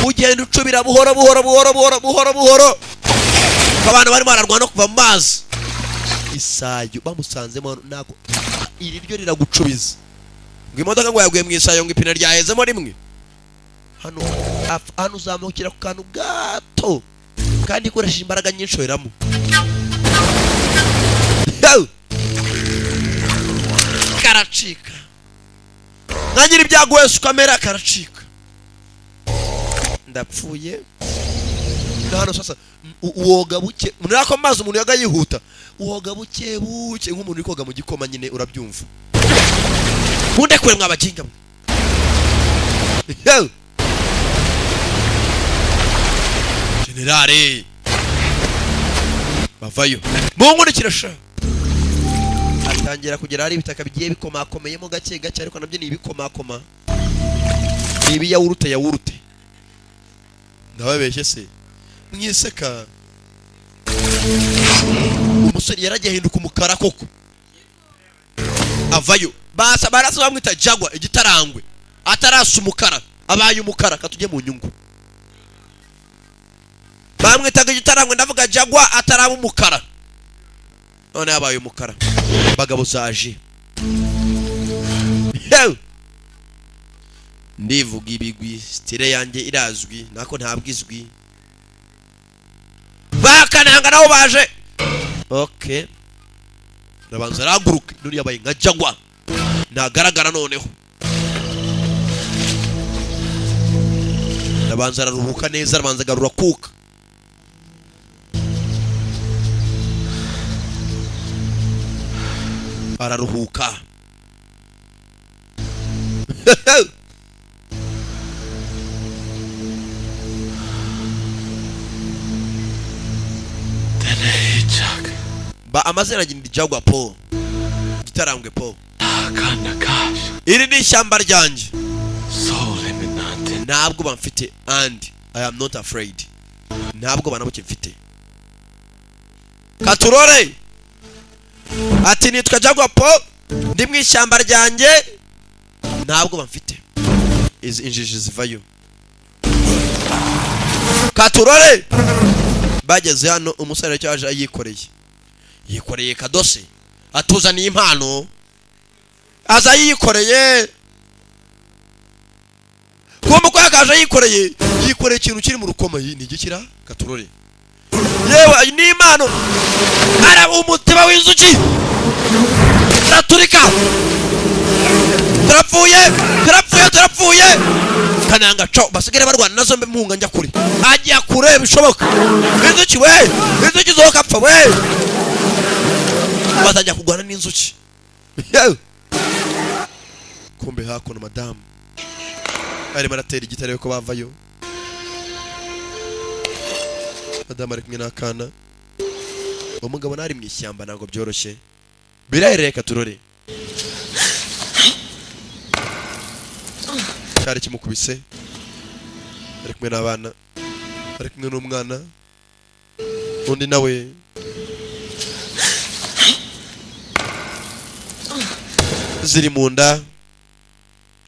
Ugenda ucubira buhoro buhoro buhoro buhoro buhoro buhoro. Abantu barimo bararwana no kuva mu mazi. Isayo bamusanzemo nako iri ryo riragucubiza. Ngo imodoka ngo yaguye mu isayo ngo ipine ryahezemo rimwe. Hano hano uzamukira ku kantu gato kandi ikoresheje imbaraga nyinshi weramo. Karacika. Nkagira ibyago wese ukamera karacika. Ndapfuye. Hano sasa uwoga buke munako amazi umuntu yaga yihuta uwoga buke buke nk'umuntu uri koga mu gikoma nyine urabyumva. Munde kure mwabakinga mwe. Generale bavayo munkurikira sha. Atangira kugera hari ibitaka bigiye bikomakomeyemo gake gake ariko nabyo ni ibikomakoma. Ni ibiyawurute yawurute. Ndababeshye se mwiseka. Umusore yaragiye ahinduka umukara koko. Avayo basa barasa bamwita Jagwa igitarangwe atarasa umukara abaye umukara katujye mu nyungu. Bamwitaga igitarangwe ndavuga Jagwa ataraba umukara none abaye umukara. Bagabo zaje ndivuga ibigwi style yanjye irazwi nako ntabwizwi. Bakananga nabo baje. Okay. Rabanza araguruka nuri yabaye nka Jagwa nagaragara noneho. Rabanza araruhuka neza rabanza garura kuka. Araruhuka. Ba amazina ndi Jagwa po. Gitarangwe po. Iri ni ishyamba ryanjye. Ntabwo bamfite and I am not afraid. Ntabwo banabuke mfite. Katurore. Ati nitwa Jagwa po ndi mu ishyamba ryanjye ntabwo bamfite. Izi injiji zivayo. Katurore. Bageze hano umusore cyaje ayikoreye. Yikoreye kadose atuzaniye impano aza yikoreye. Kumbe ko yakaje yikoreye yikoreye ikintu kiri mu rukoma ni igikira katurore. Yewe ni impano ara umutima w'inzuki raturika. Turapfuye turapfuye turapfuye. Kananga co basigare barwana nazo mbe mpunga njya kure. Ajya kure bishoboka. Inzuki we inzuki zokapfa we. Batajya kugwana n'inzuki. Kumbe hakono madamu arimo aratera igitare ko bavayo. Madamu ari kumwe n'akana. Umugabo nari mu ishyamba ntabwo byoroshye. Birahereka turore. Cyari kimukubise. Ari kumwe n'abana. Ari kumwe n'umwana. Undi nawe ziri mu nda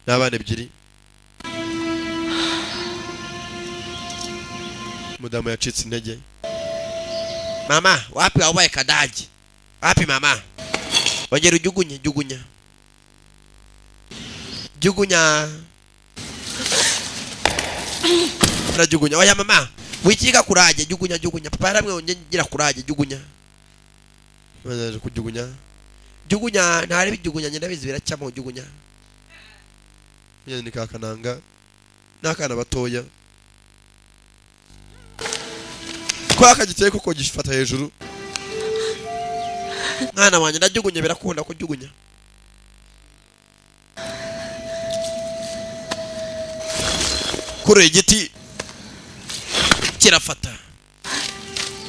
n'abana ebyiri. Mudamu yacitse intege. Mama wapi wabaye kadaji? Wapi mama? Wongera ujugunye jugunya. Jugunya. Rajugunya. Oya mama, wikiga kuraje jugunya jugunya. Papa yaramwe ngira kuraje jugunya. Baje kujugunya. Jugunya ntari bijugunya nyenda bizi biracamo jugunya. Nyine kakananga nakana batoya. Kwaka giteye koko gifata hejuru. Mwana wanjye ndajugunya birakunda kujugunya. Kure igiti kirafata.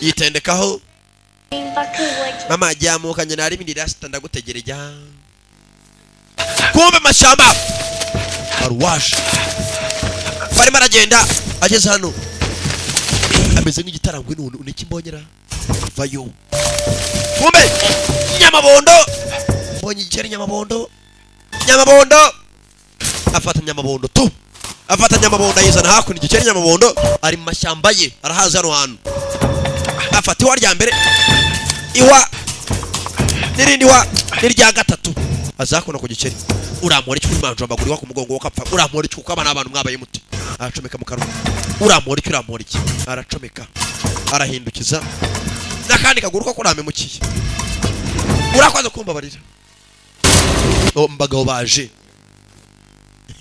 Yitendekaho. Mama jamuka nyina ari bindi rasta ndagutegereja. Kumbe mashamba arwash. Barimo aragenda ageze hano. Ameze nk'igitarangwe none unikimbonyera vayo. Kumbe nyamabondo mbonye igiceri nyamabondo. Nyamabondo afata nyamabondo tu. Afata Nyamabondo ayizana hakuno. Igikeri Nyamabondo ari mu mashyamba ye, arahazi hano hantu. Afata ihwa rya mbere, ihwa n'irindi hwa n'irya gatatu, aza hakuno ku gikeri. Urampora iki? Uri amaguru iwa ku mugongo wakapfa. Urampora iki? Kuko aba ni abantu mwabaye muti. Aracomeka mu kanwa. Urampora iki? Urampora iki? Aracomeka, arahindukiza n'akandi kaguru ko kurampemukiye. Urakoze kumbabarira. Oh, mbagabo baje.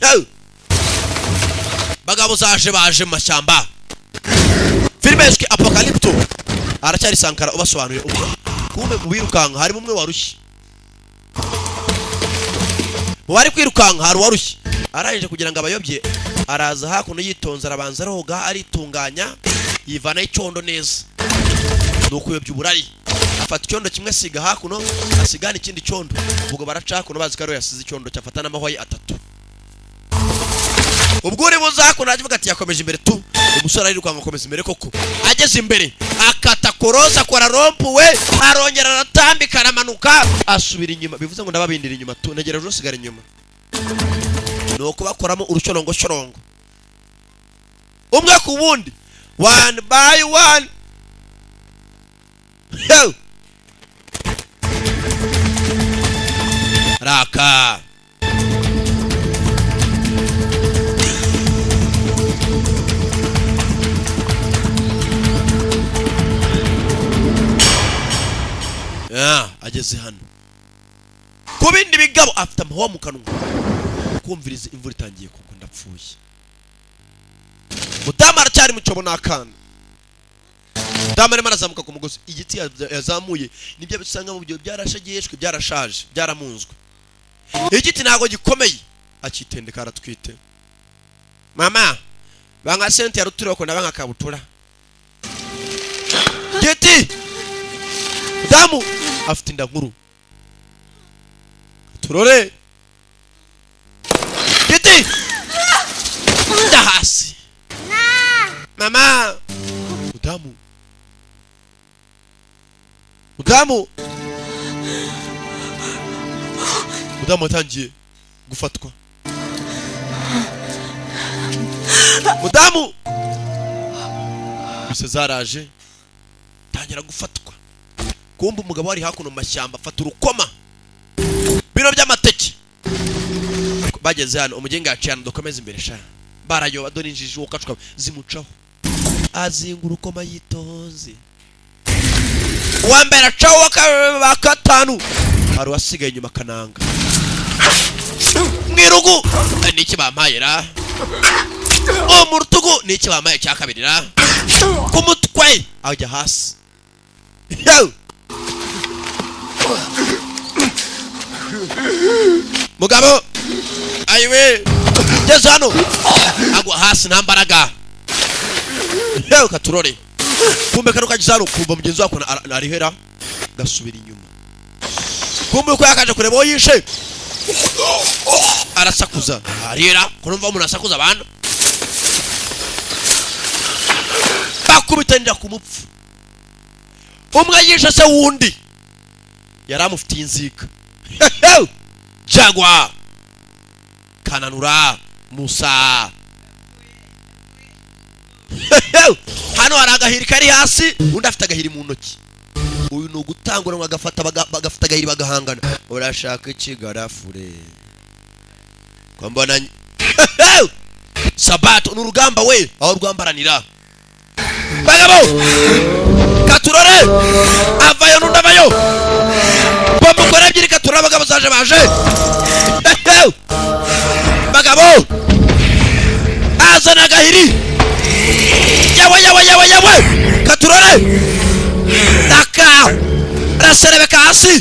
Yo! Bagabo zaje, baje mu mashyamba. Filime yiswe Apocalypto. Aracyari Sankara ubasobanuriye. Ubwo kumbe mu birukanka harimo umwe warushye. Mu bari kwirukanka hari uwarushye. Arangije kugira ngo abayobye, araza hakuno yitonze, arabanza aroga, aritunganya, yivanaho icyondo neza. Ni ukuyobya uburari. Afata icyondo kimwe asiga hakuno, asigana ikindi cyondo. Ubwo baraca hakuno bazi ko ariwe yasize icyondo, cyafata n'amahwa ye atatu. Ubwo uri buze hakuno aravuga ati yakomeje imbere tu. Umusore arirukanka akomeza imbere koko. Ageze imbere akata koroza, akora rond-point, arongera aratambika, aramanuka, asubira inyuma. Bivuze ngo ndababindira inyuma tu, ntegereje usigara inyuma. Ni uko bakoramo urucorongo umwe ku wundi, one by one. Yo! Raka ageze hano ku bindi bigabo, afite amahwa mu kanwa, kumviriza imvura itangiye kugwa. Ndapfuye. Mudamu aracyari mu cyobo n'akana. Mudamu arimo arazamuka ku mugozi. Igiti yazamuye nibyo bisanga mu byo byarashegeshwe, byarashaje, byaramunzwe. Igiti ntabwo gikomeye. Akitendeka, aratwite. Mama banga sente ya ruturo ko nabanga kabutura giti. Mudamu afite inda nkuru. Turore giti nda hasi. Mama, mudamu, mudamu, mudamu atangiye gufatwa. Mudamu bise zaraje, tangira gufatwa. Kumva umugabo wari hakuno mu mashyamba afata urukoma, bino by'amateke. Bageze hano, umugenga yaciye hano, dukomeze imbere sha. Barayoba, dore injiji ukacuka zimucaho. Azinga urukoma yitonze. Uwa mbere acaho, uwa kabiri, wa gatanu, hari uwasigaye inyuma akananga mwirugu. Niki bampaye ra? Oh, mu rutugu niki bampaye cya kabiri ra? Ku mutwe ajya hasi. Yo! Mugabo ayiwe ngeze hano agwa hasi, nta mbaraga. Yewe katurore, kumbe kano kagize hano, kumva mugenzi wako arihera gasubira inyuma. Kumbe uko yakaje kureba uwo yishe, arasakuza, arihera. Kurumva umuntu asakuza, abantu bakubitanira ku mupfu. Umwe yishe se wundi yari amufitiye inzika. Jagwa Kananura Musa. Hano hari agahiri kari hasi, undi afite agahiri mu ntoki. Uyu ni ugutangura agafata, bagafata agahiri bagahangana. Urashaka iki garafure? Ko mbona sabato ni urugamba we, aho rwambaranira. Bagabo katurore, avayo n'undi avayo, bomukora ebyiri. Katurore, abagabo zaje, baje bagabo. Azana agahiri. Yawe, yawe, yawe, yawe! Katurore naka araserebeka hasi,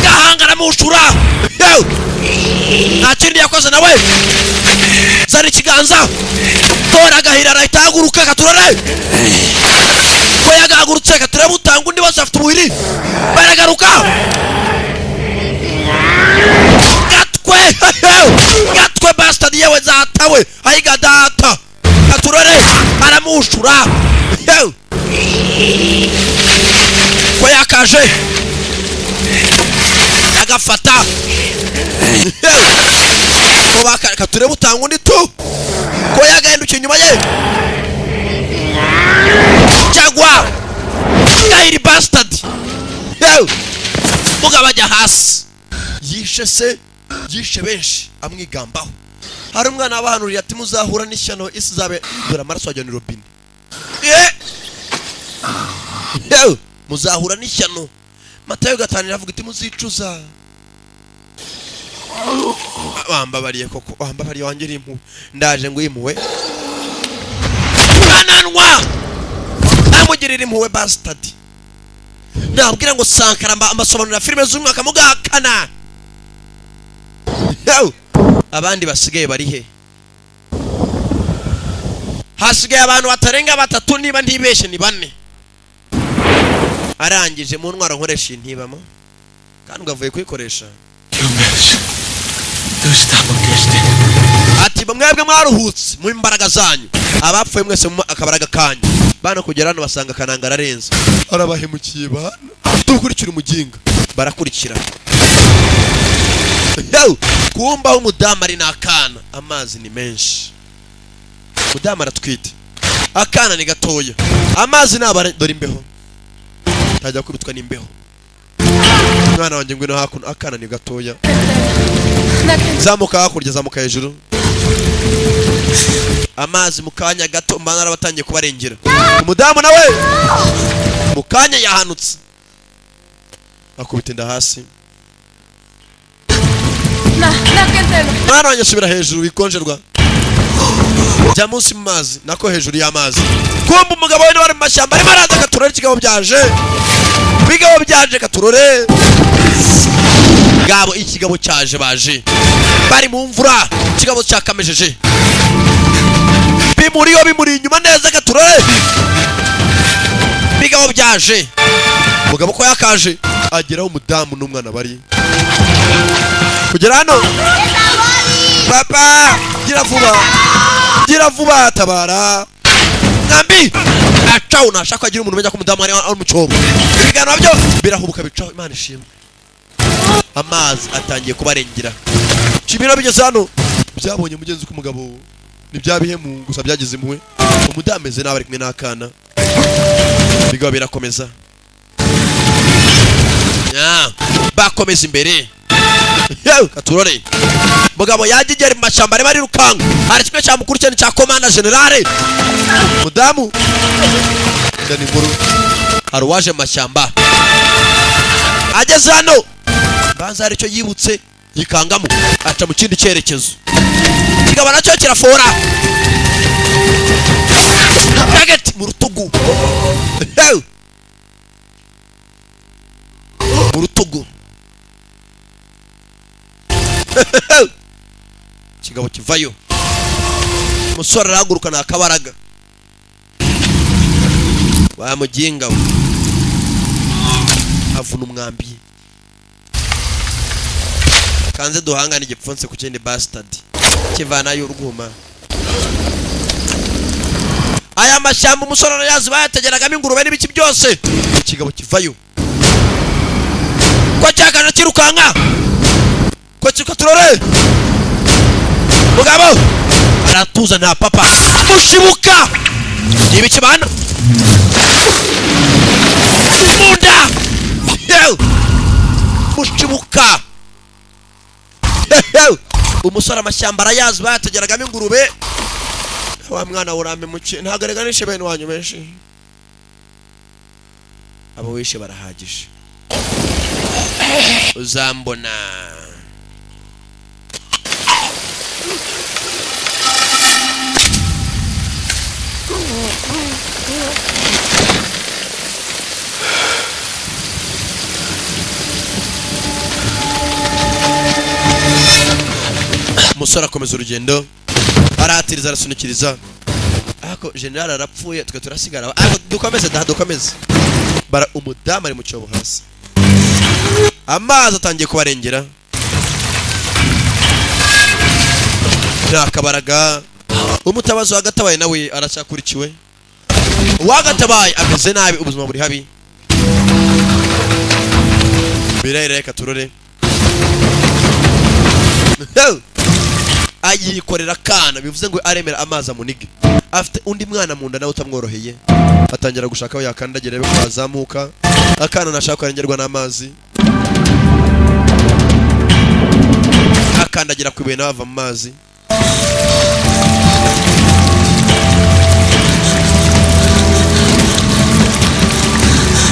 gahanga aramushura. Yewe! Nta kindi yakoze nawe, zana ikiganza, tora agahiri, arahita ahaguruka. Katurore ko yagahagurutse, katurebe utanga undi, bose afite ubuhiri, baragaruka. Gatwe gatwe, bastard! Yewe zatawe, ayiga data! Katurore aramushura. Yewe ko yakaje. Aragafata ko baka turebe utanga undi tu ko yagahindukiye inyuma ye cyagwa gahiri bastard. Yewe, mugabo ajya hasi, yishe se, yishe benshi amwigambaho. Hari umwana wabahanuriye ati muzahura n'ishyano, isi izabe dore amaraso wajya ni robine. Yewe, muzahura n'ishyano. Matayo 5 iravuga iti muzicuza. Wambabariye koko, wambabariye wanjye impuhwe, ndaje ngo impuhwe kananwa amugirira impuhwe bastard. Nabwira ngo Sankara mbasobanurira filime z'umwaka mugahakana. Yewe, abandi basigaye bari he? Hasigaye abantu batarenga batatu, niba ntibeshe ni bane. Arangije mu ntwaro nkoresha intibamo kandi ngo avuye kuyikoresha. Ati mwebwe mwaruhutse mu imbaraga zanyu, abapfuye mwese mu akabaraga kanyu. Bana kugera hano basanga Kananga ararenze, arabahemukiye bana. Tukurikira umuginga, barakurikira. Yewe, kumba umudamu ari n'akana, amazi ni menshi. Umudamu aratwite, akana ni gatoya, amazi nabara dore imbeho, tajya kubitwa n'imbeho. Mwana wanjye ngwino hakuno, akana ni gatoya. Zamuka hakurya, zamuka hejuru. Amazi mu kanya gato mbana arabatangiye kubarengera. Umudamu nawe mu kanya yahanutse, akubita inda hasi. Mwana wanjye subira hejuru wikonjerwa, jya munsi mu mazi, nako hejuru y'amazi. Kumva umugabo we wari mu mashyamba arimo araza katurore, ikigabo byaje, bigabo byaje katurore gabo, ikigabo cyaje, baje bari mu mvura, ikigabo cyakamejeje bimuriyo bimuri inyuma neza katurore, bigabo byaje. Umugabo ko yakaje ageraho umudamu n'umwana bari kugera hano. Papa gira vuba, gira vuba, tabara mwambi acaho nashaka agira umuntu umenya ko umudamu ari mu cyobo. Ibiganiro byo birahubuka bicaho. Imana ishimwe, amazi atangiye kubarengera. Kibiro bigeze hano byabonye mugenzi k'umugabo ni bya bihemu gusa byagize impuhwe. Umudamu ameze nabi ari kumwe n'akana. Bigabo birakomeza, bakomeza imbere. Yewe katurore, mugabo yagigera mu mashyamba arimo arirukanka. Hari kimwe cyamukurikirana cya komanda generale. Mudamu ndani inkuru, hari uwaje mu mashyamba ageze hano banza hari icyo yibutse yikangamo, aca mu kindi cyerekezo. Kigabo nacyo kirafora target mu rutugu. Yewe, mu rutugu kigabo kivayo. Umusore arahaguruka nta kabaraga, wa muginga we avuna umwambi. Kanze duhangane igipfunsi ku kindi bastard kivanayo urwuma. Aya mashyamba umusore arayazi, bayategeragamo ingurube n'ibiki byose. Ikigabo kivayo ko cyakaje kirukanka ko kiko turore. Mugabo aratuza nta papa mushibuka ibiki bana munda. Yewe, mushibuka. Umusore amashyamba arayazi, bayategeragamo ingurube. Wa mwana urambe muke, ntago areganishe bene wanyu benshi, abo wishe barahagije, uzambona. Umusore akomeza urugendo, aratiriza arasunikiriza. Ariko general arapfuye, twe turasigara. Ariko dukomeze da, dukomeze. Bara umudamu ari mu cyobo hasi, amazi atangiye kubarengera. Nta kabaraga. Umutabazi wagatabaye nawe aracyakurikiwe, uwagatabaye ameze nabi, ubuzima buri habi. Birahera, reka turore. Ayikorera akana, bivuze ngo aremera amazi amunige. Afite undi mwana mu nda nawe utamworoheye. Atangira gushaka aho yakandagira arebe ko yazamuka. Akana nashaka karengerwa n'amazi. Akandagira ku ibuye, nawe ava mu mazi.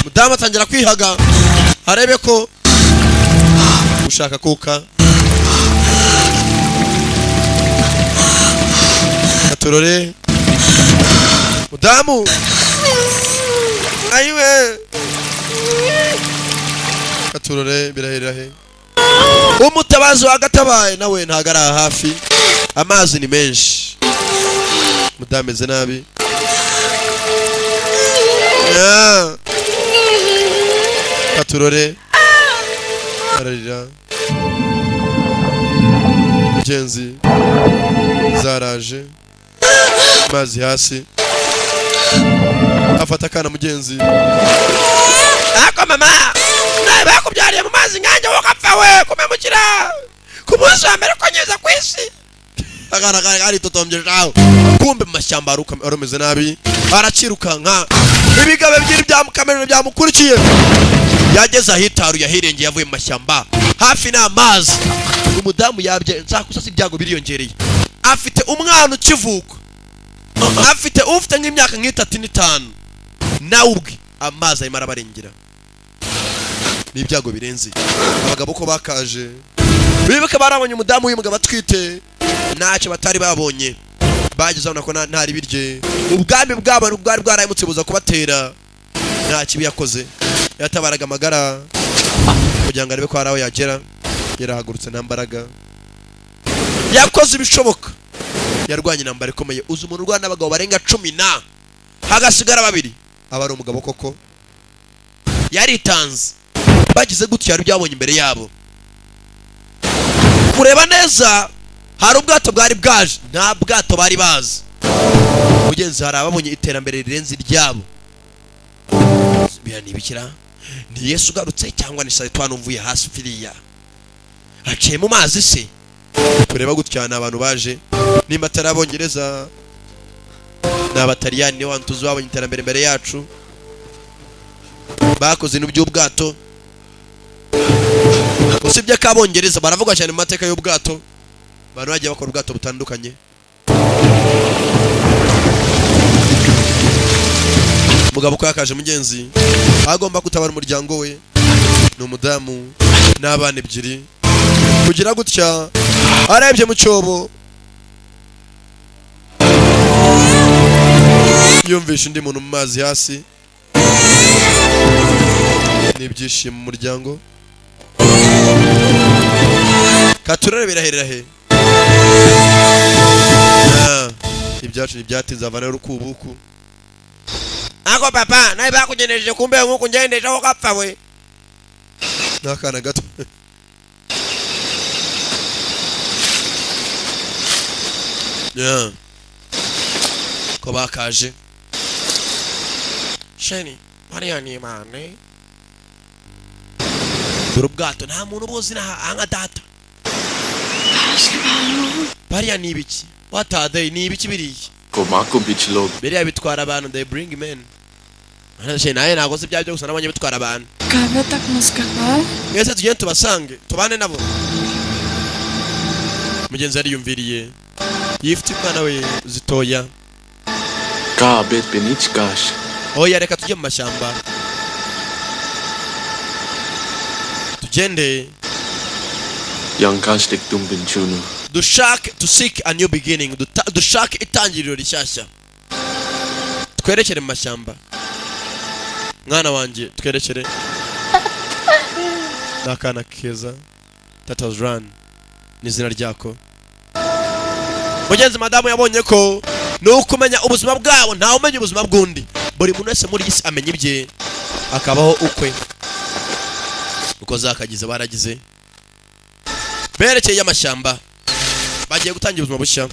Mudamu atangira kwihaga arebe ko gushaka kuka aturore. Mudamu, ayiwe, aturore, birahera he? Umutabazi wagatabaye nawe ntago ari aha hafi, amazi ni menshi. Mudamu ameze nabi. Yeah. Katurore, ararira. Mugenzi zaraje, amazi hasi, afata akana. Mugenzi, ako mama nawe bakubyariye mu mazi nkanjye, wowe ugapfa, we kumemukira ku munsi wa mbere ko nyeza ku isi. Akana kari karitotombye aho. Kumbe mu mashyamba arumeze nabi, aracirukanka. Ibigabo ebyiri bya mukameruni byamukurikiye. Yageze ahitaruye, ahirengeye, avuye mu mashyamba, hafi n'amazi. Umudamu yabye nzakusasa, ibyago biriyongereye. Afite umwana ukivuka, afite ufite nk'imyaka nk'itatu n'itanu nawe ubwe. Amazi arimo arabarengera, ni ibyago birenze. Abagabo ko bakaje bibuka, barabonye umudamu w'umugabo atwite, ntacyo batari babonye. Bageze babona ko nta ribi rye, ubwami bwabo bwari bwarahemutse buza kubatera. Nta kibi yakoze, yatabaraga amagara kugira ngo arebe ko hari aho yagera. Yarahagurutse, nta mbaraga, yakoze ibishoboka, yarwanye intambara ikomeye. Uzi umuntu urwana n'abagabo barenga 10 na hagasigara babiri, aba ari umugabo koko. Yaritanze. Bagize gutya, hari ibyo babonye imbere yabo. Kureba neza, hari ubwato bwari bwaje, nta bwato bari bazi. Mugenzi, hari ababonye iterambere rirenze iryabo. Biriya ni ibikira? Ni Yesu ugarutse cyangwa ni Satani uvuye hasi firiya aciye mu mazi se? Kureba gutya, ni abantu baje, nimba atari Abongereza ni Abataliyani, niyo bantu tuzi babonye iterambere imbere yacu, bakoze ibintu by'ubwato. Usibye ko Abongereza baravugwa cyane mu mateka y'ubwato, abantu bagiye bakora ubwato butandukanye. Umugabo ko yakaje, mugenzi, agomba gutabara umuryango we, ni umudamu n'abana ebyiri. Kugira gutya, arebye mu cyobo, yumvisha undi muntu mu mazi hasi. Ni ibyishimo mu muryango. Katurare, biraherera he? Ah, ibyacu ntibyatinze, avanayo urukubuku. Ako papa nawe bakugeneje, kumbe nkuku ngendejeho gapfa we n'akana gato. Yeah. Ko bakaje sheni mariya ni imana. Dore ubwato, nta muntu ubuzi nka data. Bariya ni ibiki? What are they? Ni ibiki biriya? Komako beach log. Biriya bitwara abantu, they bring men. Sheni, nawe ntabwo nzi ibyo, gusa nabonye bitwara abantu. Kabetak Moskva. Mwese tugende tubasange, tubane nabo. Mugenzi yariyumviriye, yifite umwana we zitoya. Kabet benich gash. Oya, reka tujye mu mashyamba, tugende. Yankash tek tumbin chunu. Dushake, to seek a new beginning, dushake itangiriro rishyashya. Twerekere mu mashyamba, mwana wanjye, twerekere. Ni akana keza. Turtles Run ni izina ryako. Mugenzi, madamu yabonye ko ni ukumenya ubuzima bwabo, ntawe umenya ubuzima bw'undi. Buri muntu wese muri iyi si amenya ibye, akabaho ukwe uko zakagize. Baragize, berekeye amashyamba, bagiye gutangira ubuzima bushya.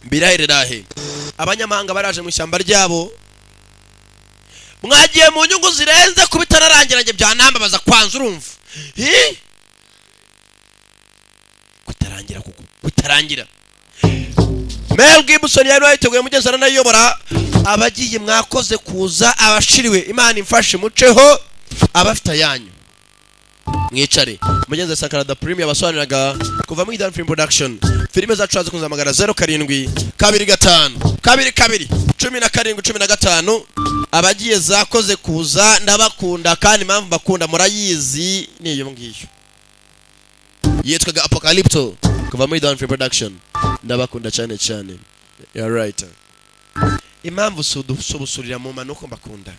Birahererahe? Abanyamahanga baraje mu ishyamba ryabo. Mwagiye mu nyungu zirenze kuba itararangira, njye byanambabaza kwanza. Urumva? Hi? Itarangira kuko bitarangira. Mel Gibson yari yayiteguye, mugezi aranayiyobora. Abagiye mwakoze kuza, abashiriwe Imana imfashe muceho, abafite ayanyu mwicare. Mugenzi Sankara da Premier yabasobanuriraga kuva muri Dan Film Production. Filime zacu zikunze hamagara 0725221715. Abagiye zakoze kuza, ndabakunda kandi impamvu bakunda murayizi, niyo ngiyo yitwaga Apocalypto kuva muri Dan Film Production. Ndabakunda cyane cyane. You're right. Impamvu si udusubusurira mu manuko, mbakunda.